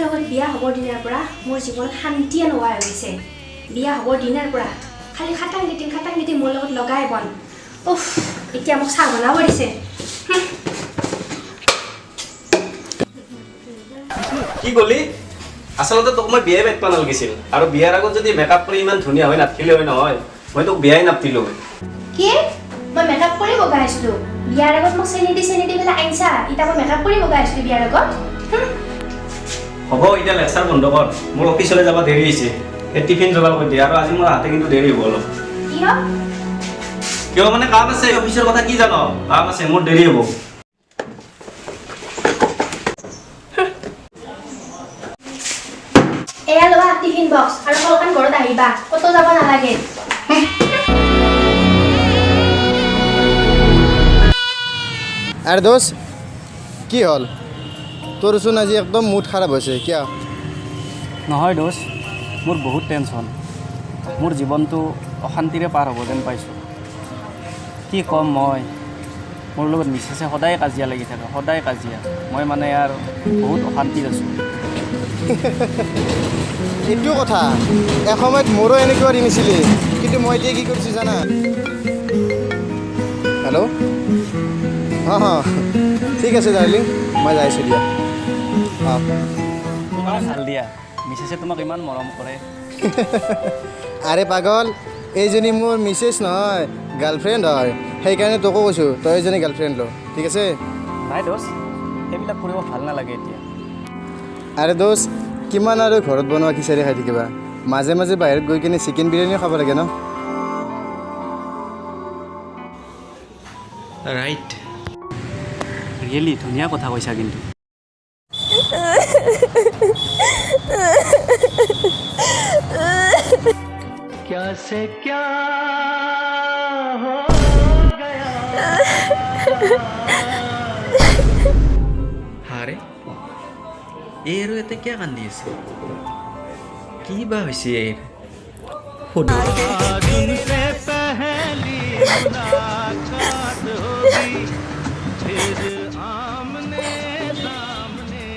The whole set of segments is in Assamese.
লগত বিয়া হ'বৰ দিনাৰ পৰা মোৰ জীৱনত শান্তিয়ে নোহোৱা হৈ গৈছে। বিয়া হ'বৰ দিনাৰ পৰা খালি খাটাং মিটিং খাটাং মিটিং মোৰ লগত লগাই বন। উফ, এতিয়া মোক চাহ বনাব দিছে। কি ক'লি? আচলতে তোক মই বিয়াই পাতিব নালাগিছিল। আৰু বিয়াৰ আগত যদি মেকআপ কৰি ইমান ধুনীয়া হৈ নাথাকিলে হয় নহয়, মই তোক বিয়াই নাপাতিলো হয়। কি? মই মেকআপ কৰি বগাই আছিলো বিয়াৰ আগত? মোক চেনি দি চেনি দি পেলাই আনিছা, এতিয়া মই মেকআপ কৰি বগাই আছিলো বিয়াৰ আগত? হ'ব, এতিয়া লেকচাৰ বন্ধ কৰ, মোৰ অফিচলৈ যাব দেৰি হৈছে। এই টিফিন যোগাৰ কৰি দিয়ে। আৰু আজি মোৰ হাতে কিন্তু দেৰি হ'ব অলপ। কিয়? কিয় মানে কাম আছে, অফিচৰ কথা কি জান, কাম আছে, মোৰ দেৰি হ'ব। এয়া লোৱা টিফিন বক্স আৰু কলকান, ঘৰত আহিবা, ক'তো যাব নালাগে। আৰে দোষ, কি হ'ল তোৰচোন? আজি একদম মুড খাৰাপ হৈছে কিয়? নহয় দোষ, মোৰ বহুত টেনশ্যন। মোৰ জীৱনটো অশান্তিৰে পাৰ হ'ব যেন পাইছোঁ। কি ক'ম মই, মোৰ লগত মিছেছে সদায় কাজিয়া লাগি থাকে, সদায় কাজিয়া। মই মানে আৰু বহুত অশান্তিত আছোঁ। এইটো কথা, এসময়ত মোৰো এনেকুৱা দিন আছিলে, কিন্তু মই এতিয়া কি কৰিছোঁ জানা? হেল্ল', অঁ অঁ, ঠিক আছে ডাৰ্লিং, মই যাইছোঁ দিয়া। অঁ। তোমাৰ ভাল দিয়া, মিছেছে তোমাক ইমান মৰম কৰে। আৰে পাগল, এইজনী মোৰ মিছেছ নহয়, গাৰ্লফ্ৰেণ্ড হয়। সেইকাৰণে তোকো কৈছোঁ, তই এজনী গাৰ্লফ্ৰেণ্ড ল, ঠিক আছে? নাই দোষ, সেইবিলাক কৰিব ভাল নালাগে এতিয়া। আৰে দোষ, কিমান আৰু ঘৰত বনোৱা খিচাৰি খাই থাকিবা? মাজে মাজে বাহিৰত গৈ কিনে চিকেন বিৰিয়ানীও খাব লাগে ন। ৰাইট, ৰিয়েলি ধুনীয়া কথা কৈছা কিন্তু। হাৰে, এই আৰু ইয়াতে কিয় কান্দি আছে? কি বা হৈছে এইৰ? সোধো।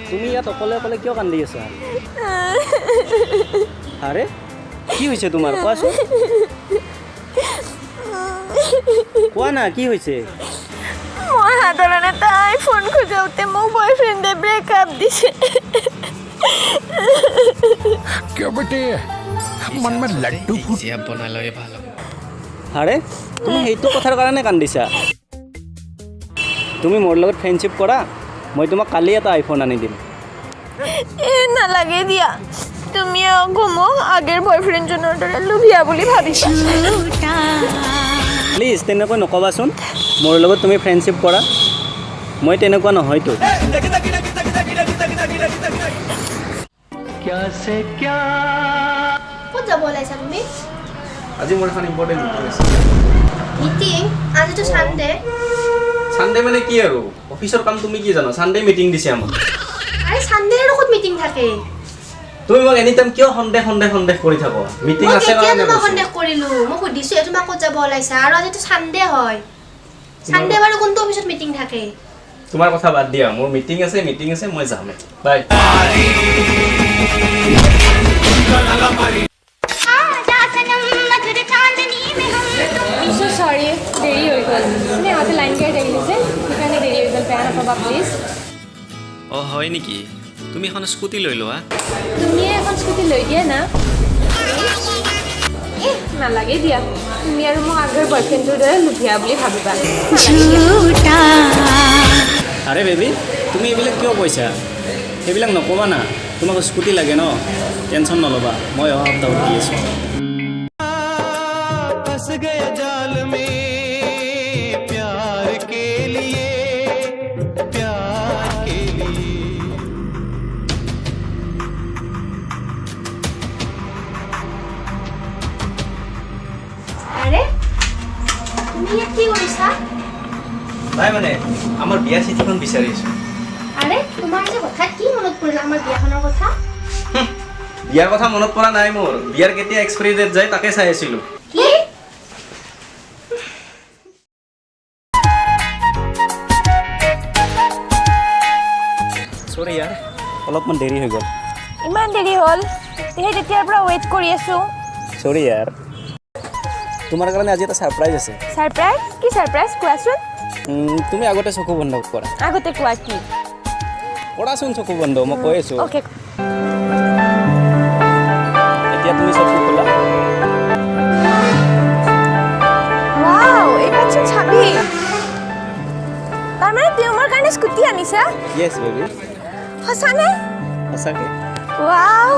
তুমি ইয়াত অকলে অকলে কিয় কান্দি আছা? আৰে, কি হৈছে তোমাৰ? কোৱাচোন, কোৱা না, কি হৈছে? মই সাধাৰণতে এটা আইফোন খোজাওঁতে মোক বয়ফ্ৰেণ্ডে ব্ৰেকআপ দিছে। क्यों बेटे, मन में लड्डू फूट বনাই লয় ভাল হ'ব। আৰে, তুমি সেইটো কথাৰ কাৰণে কান্দিছা? তুমি মোৰ লগত ফ্ৰেণ্ডশ্বিপ কৰা, মই তোমাক কালি এটা আইফোন আনি দিম। এ নালাগে দিয়া, তুমি আকৌ মোক আগৰ বয়ফ্ৰেণ্ডজনৰ দৰে লোভীয়া বুলি ভাবিছা। প্লিজ তেনেকৈ নক'বাচোন। মোৰ লগত তুমি ফ্ৰেণ্ডশ্বিপ কৰা, মই তেনেকুৱা নহয়তো। ক'ত যাব ওলাইছা তুমি? আজি মোৰ এখন ইম্পৰ্টেণ্ট মিটিং আছে। মিটিং? আজিতো চানডে। চানডে মানে কি আৰু, অফিচৰ কাম তুমি কি জানা? চানডে মিটিং দিছে আমাক। আৰে, চানডে আৰু ক'ত মিটিং থাকে? তুমি মোক এনি টাইম কিয় সন্দেহ সন্দেহ সন্দেহ কৰি থাক? মিটিং মই আছে কেতিয়া কাৰণে তোমাক কৈছোঁ। সন্দেহ কৰিলো? মই সুধিছো তোমাক ক'ত যাব ওলাইছা। আৰু আজিতো চানডে হয়, চানডে বাৰু কোনটো অফিচত মিটিং থাকে? তোমাৰ কথা বাদ দিয়া, মোৰ মিটিং আছে, মিটিং আছে, মই যামেই, বাই। চ' চৰি, দেৰি হৈ গ'ল। মানে আহোঁতে লাইন গাড়ীত আহিলোঁ যে, সেইকাৰণে দেৰি হৈ গ'ল। বেয়া নাপাবা প্লিজ। অঁ, হয় নেকি? তুমি এখন স্কুটি লৈ লোৱা। তুমিয়ে এখন স্কুটি লৈ দিয়া না। এ নালাগে দিয়া, তুমি আৰু মোক আগৰ বয়ফ্ৰেণ্ডটোৰ দৰে লোভীয়া বুলি ভাবিবা। নালাগে দিয়া। আৰে বেবী, তুমি এইবিলাক কিয় কৈছা? সেইবিলাক নক'বা না। তোমাক স্কুটি লাগে ন? টেনশ্যন নল'বা, মই অহা সপ্তাহত দি আছোঁ। फंस गए जाल में प्यार के लिए, प्यार के लिए। আৰে, তুমি ইয়াত কি কৰিছা? নাই মানে, আমাৰ বিয়া চিঠিখন বিচাৰি আছোঁ। আৰে, তোমাৰ যে হঠাৎ কি মনত পৰিল আমাৰ বিয়াখনৰ কথা? বিয়াৰ কথা মনত পৰা নাই মোৰ, বিয়াৰ কেতিয়া এক্সপায়াৰী ডেট যায় তাকে চাই আছিলোঁ। কি? চৰি ইয়াৰ, অলপমান দেৰি হৈ গ'ল। ইমান দেৰি হ'ল, সেই তেতিয়াৰ পৰা ৱেইট কৰি আছোঁ। চৰি ইয়াৰ, তোমাৰ কাৰণে আজি এটা ছাৰপ্ৰাইজ আছে। ছাৰপ্ৰাইজ? কি ছাৰপ্ৰাইজ, কোৱাচোন। তুমি আগতে চকু বন্ধ কৰা। আগতে কোৱা কি? কৰাচোন চকু বন্ধ, মই কৈ আছোঁ। অ'কে। এতিয়া তুমি চকু খোলা। ৱাও, এইখনচোন চাবি। তাৰমানে তুমি মোৰ কাৰণে স্কুটি আনিছা? য়েছ বেবী। সঁচানে? সঁচাকৈ। Wow,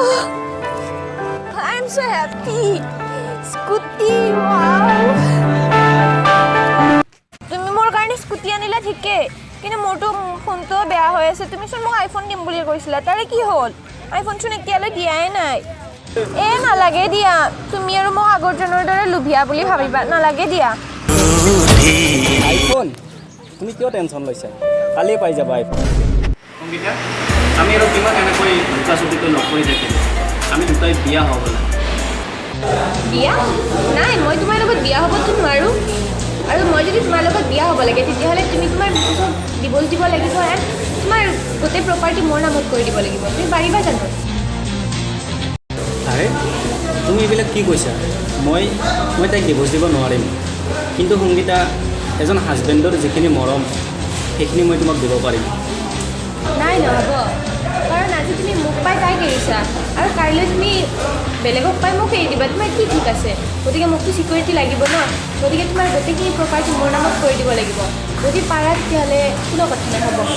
I am so happy. Scooty, wow. তুমি মোৰ কাৰণে স্কুটি আনিলা ঠিকেই, কিন্তু মোৰতো ফোনটোও বেয়া হৈ আছে। তুমিচোন মোক আইফোন দিম বুলি কৈছিলা, তাৰে কি হ'ল? আইফোনচোন এতিয়ালৈ দিয়াই নাই। এ নালাগে দিয়া, তুমি আৰু মোক আগৰজনৰ দৰে লোভীয়া বুলি ভাবিবা। নালাগে দিয়া। আইফোন? তুমি কিয় টেনশ্যন লৈছা? কালিয়ে পাই যাবা আইফোন। সংগীতা, আমি আৰু কিমান এনেকৈ দুটা চুটিকৈ লগ কৰি থাকিম? আমি দুটাই বিয়া হ'ব লাগে। বিয়া? নাই, মই তোমাৰ লগত বিয়া হ'বতো নোৱাৰোঁ। আৰু মই যদি তোমাৰ লগত বিয়া হ'ব লাগে, তেতিয়াহ'লে তুমি তোমাৰ মিছেছক ডিভ'ৰ্চ দিব লাগিব এণ্ড তোমাৰ গোটেই প্ৰপাৰ্টি মোৰ নামত কৰি দিব লাগিব। তুমি পাৰিবা জানো? আৰে, তুমি এইবিলাক কি কৈছা? মই তাইক ডিভ'ৰ্চ দিব নোৱাৰিম, কিন্তু সংগীতা, এজন হাজবেণ্ডৰ যিখিনি মৰম, সেইখিনি মই তোমাক দিব পাৰিম। নাই, নহ'ব। কাৰণ আজি তুমি মোক পাই তাইক এৰিছা আৰু কাইলৈ তুমি বেলেগক পাই মোক এৰি দিবা, তোমাৰ কি ঠিক আছে? গতিকে মোকতো ছিকিউৰিটি লাগিব ন। গতিকে তোমাৰ গোটেইখিনি প্ৰপাৰ্টি মোৰ নামত কৰি দিব লাগিব। যদি পাৰা, তেতিয়াহ'লে কোনো কথা নাই, হ'ব।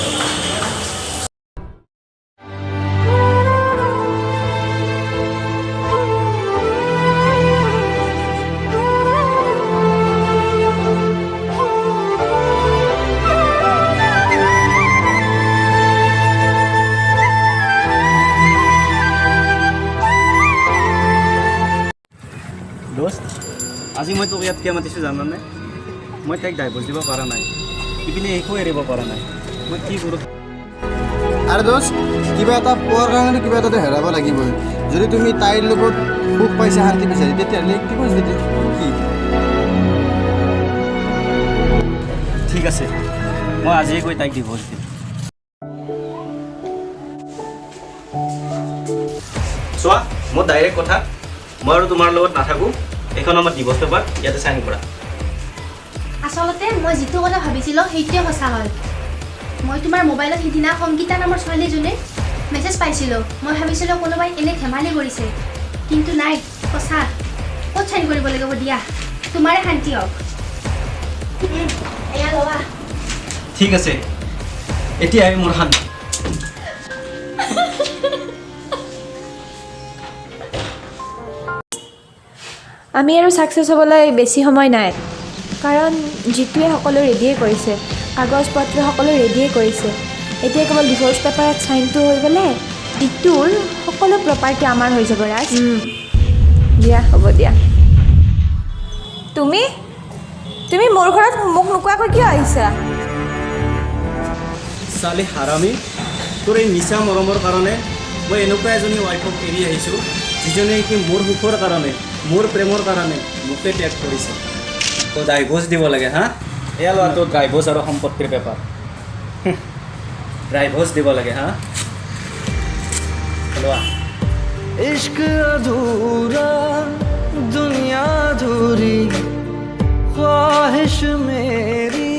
দোস্ত, আজি মই তোক ইয়াত কিয় মাতিছোঁ জানানে? মই তাইক ডাইভৰ্চ দিব পৰা নাই, ইপিনে একো এৰিব পৰা নাই। মই কি কৰোঁ? আৰে দোস্ত, কিবা এটা পোৱাৰ কাৰণে কিবা এটাতো হেৰাব লাগিবই। যদি তুমি তাইৰ লগত সুখ পাইছা, শান্তি পাইছা, তেতিয়াহ'লে ডিভ'ৰ্চ দি দিয়া কি? ঠিক আছে, মই আজিয়ে গৈ তাইক ডিভ'ৰ্চ দিম। চোৱা, মোৰ ডাইৰেক্ট কথা, মই আৰু তোমাৰ লগত নাথাকোঁ। এইখন আমাৰ ডিভ'ৰ্চ পেপাৰ, ইয়াতে চাইন কৰা। আচলতে মই যিটো কথা ভাবিছিলোঁ, সেইটোৱে সঁচা হ'ল। মই তোমাৰ মোবাইলত সিদিনা সংগীতা নামৰ ছোৱালীজনীৰ মেছেজ পাইছিলোঁ। মই ভাবিছিলোঁ কোনোবাই এনেই ধেমালি কৰিছে, কিন্তু নাই, সঁচা। ক'ত চাইন কৰিব লাগিব দিয়া। তোমাৰে শান্তি হওক। এয়া লোৱা। ঠিক আছে, এতিয়াই মোৰ শান্তি। আমি আৰু ছাকচেছ হ'বলৈ বেছি সময় নাই, কাৰণ জিতুৱে সকলো ৰেডিয়ে কৰিছে, কাগজ পত্ৰ সকলো ৰেডিয়ে কৰিছে। এতিয়া কেৱল ডিভ'ৰ্চ পেপাৰত চাইনটো হৈ গ'লে জিতুৰ সকলো প্ৰপাৰ্টি আমাৰ হৈ যাব। ৰাজ, দিয়া, হ'ব দিয়া। তুমি তুমি মোৰ ঘৰত মোক নোকোৱাকৈ কিয় আহিছা? চালি হাৰামি, তোৰ এই মিছা মৰমৰ কাৰণে মই এনেকুৱা এজনী ৱাইফক এৰি আহিছোঁ, যিজনীয়ে কি মোৰ সুখৰ কাৰণে, মোৰ প্ৰেমৰ কাৰণে মোকে ত্যাগ কৰিছে। তই ডাইভৰ্চ দিব লাগে হা? এয়া লোৱা তোৰ ডাইভৰ্চ আৰু সম্পত্তিৰ পেপাৰ। ডাইভৰ্চ দিব লাগে হা? লোৱা। इश्क अधूरा, दुनिया अधूरी, ख्वाहिश मेरी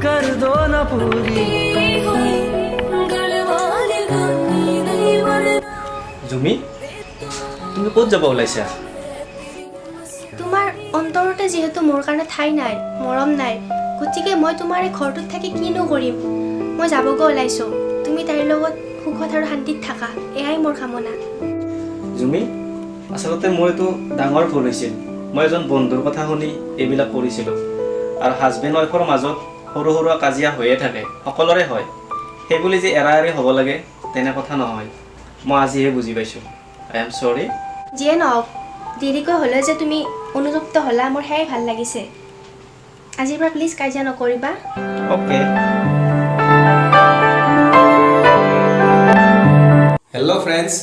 कर दो ना पूरी। জুমি, তুমি ক'ত যাব ওলাইছা? তোমাৰ অন্তৰতে যিহেতু মোৰ কাৰণে ঠাই নাই, মৰম নাই, গতিকে মই তোমাৰ এই ঘৰটোত থাকি কিনো কৰিম? মই যাবগৈ ওলাইছোঁ। তুমি তাইৰ লগত সুখত আৰু শান্তিত থাকা, এয়াই মোৰ কামনা। জুমি, আচলতে মোৰ এইটো ডাঙৰ ভুল হৈছিল। মই এজন বন্ধুৰ কথা শুনি এইবিলাক কৰিছিলোঁ। আৰু হাজবেণ্ড ৱাইফৰ মাজত সৰু সুৰা কাজিয়া হৈয়ে থাকে, সকলোৰে হয়। সেইবুলি যে এৰা এৰি হ'ব লাগে, তেনে কথা নহয়। মই আজিহে বুজি পাইছোঁ। I am sorry. যিয়ে নহওক, দেৰিকৈ হ'লেও যে তুমি অনুতপ্ত হ'লা, মোৰ সেয়াই ভাল লাগিছে। আজিৰ পৰা প্লিজ কাজিয়া নকৰিবা। অ'কে। হেল্ল' ফ্ৰেণ্ডছ,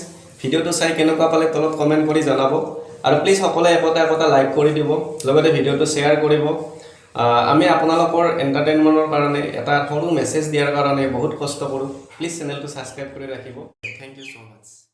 ভিডিঅ'টো চাই কেনেকুৱা পালে তলত কমেণ্ট কৰি জনাব আৰু প্লিজ সকলোৱে একোটা একোটা লাইক কৰি দিব, লগতে ভিডিঅ'টো শ্বেয়াৰ কৰিব। আমি আপোনালোকৰ এণ্টাৰটেইনমেণ্টৰ কাৰণে, এটা সৰু মেছেজ দিয়াৰ কাৰণে বহুত কষ্ট কৰোঁ। প্লিজ চেনেলটো ছাবস্ক্ৰাইব কৰি ৰাখিব। Thank you so much.